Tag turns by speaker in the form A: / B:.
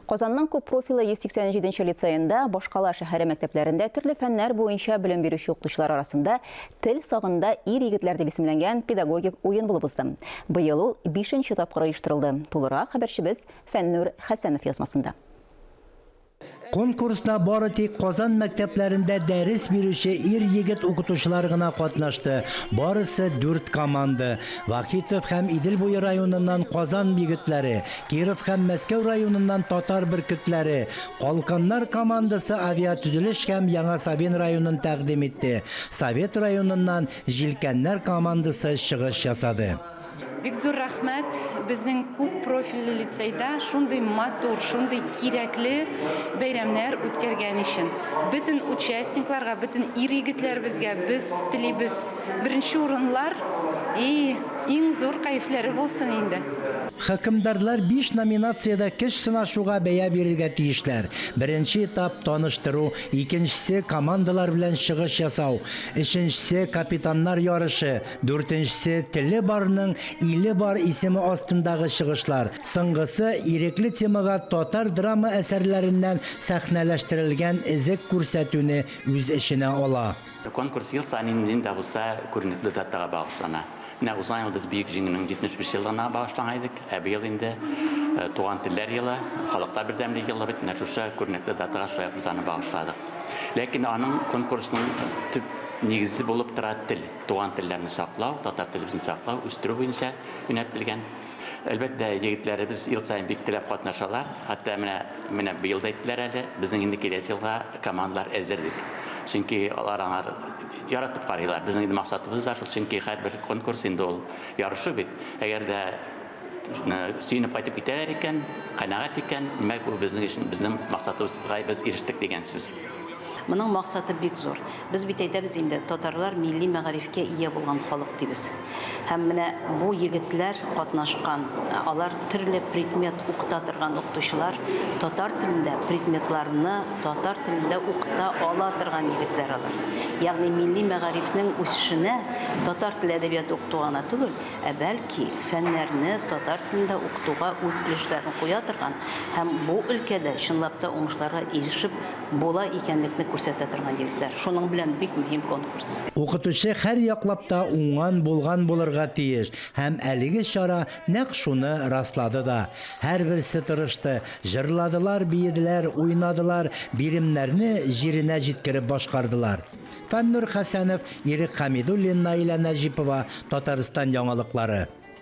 A: Казанның күп профильле 187 нче лицеенда башкала шәһәре мәктәпләрендә төрле фәннәр буенча белем бирүче укытучылар арасында Тел сагында ир-егетләр дип исемләнгән педагогик уен булып узды. Быел ул бишенче тапкыр оештырылды. Тулырак хәбәрчебез Фәннүр Хәсәнов язмасында.
B: Конкурста бары тик Казан мәктәпләрендә дәрес бирүче ир-егет укытучылар гына катнашты. Барысы дүрт команда. Вахитов һәм Идел буе районыннан Казан егетләре, Киров һәм Мәскәү районыннан Татар бөркетләре, Калканнар командасы Авиатөзелеш һәм Яңа Савин районын тәкъдим итте. Совет районыннан Җилкәннәр командасы чыгыш ясады.
C: Бик зур рәхмәт безнең күп профильле лицейда шундый матур, шундый кирәкле бәйрәмнәр үткәргән өчен. Бөтен участникларга, бөтен ир-егетләребезгә без телибез беренче урыннар и иң зур кәефләре булсын инде.
B: Хөкемдарлар биш номинациядә көч сынашуга бәя бирергә тиешләр. Беренче этап, таныштыру, икенчесе, командалар белән чыгыш ясау, өченчесе, капитаннар ярышы, Дүртенчесе, Теле барның иле бар исеме астындагы чыгышлар. Соңгысы, ирекле темага татар драма әсәрләреннән сәхнәләштерелгән эзек күрсәтүне үз эченә ала.
D: Конкурс ел саен нинди дә булса күренекле датага багышлана. Менә узган ел без Бөек Җиңүнең 75 еллыгына багышлаган идек, ә быел инде Туган телләр елы, Халыклар бердәмлеге елы бит, менә шушы күренекле датага шулай ук без аны багышладык. Ләкин аның конкурсның төп нигезе булып тора тел. Туган телләрне саклау, татар телебезне саклау, үстерү буенча юнәлтелгән. Әлбәттә, егетләребез ел саен бик теләп катнашалар. Хәтта менә менә быел да әйттеләр әле, безнең инде киләсе елга командалар әзер дип. Чөнки алар аңар яратып карыйлар. Безнең инде максатыбыз да шул, чөнки һәрбер конкурс инде ул ярышу бит. Әгәр дә сөенеп кайтып китәләр икән, канәгать икән, димәк, бу безнең өчен, безнең максатыбызга без ирештек дигән сүз.
E: Моның максаты бик зур. Без бит әйтәбез инде, татарлар милли мәгарифкә ия булган халык дибез. Һәм менә бу егетләр катнашкан, алар төрле предмет укыта торган укытучылар, татар телендә предметларны татар телендә укыта ала торган егетләр алар. Ягъни милли мәгарифнең үсешенә татар теле әдәбияты укыту гына түгел, ә бәлки фәннәрне татар телендә укытуга үз өлешләрен куя торган һәм бу өлкәдә чынлап та уңышларга ирешеп була икәнлекне күрсәтә торган егетләр. Шуның белән бик мөһим конкурс.
B: Укытучы һәр яклап та уңган, булган булырга тиеш һәм әлеге чара нәкъ шуны раслады да. Һәрберсе тырышты, җырладылар, биеделәр, уйнадылар, биремнәрне җиренә җиткереп башкардылар. Фәннур Хәсәнов, Ирек Хәмидуллин, Наилә Нәҗипова, Татарстан яңалыклары.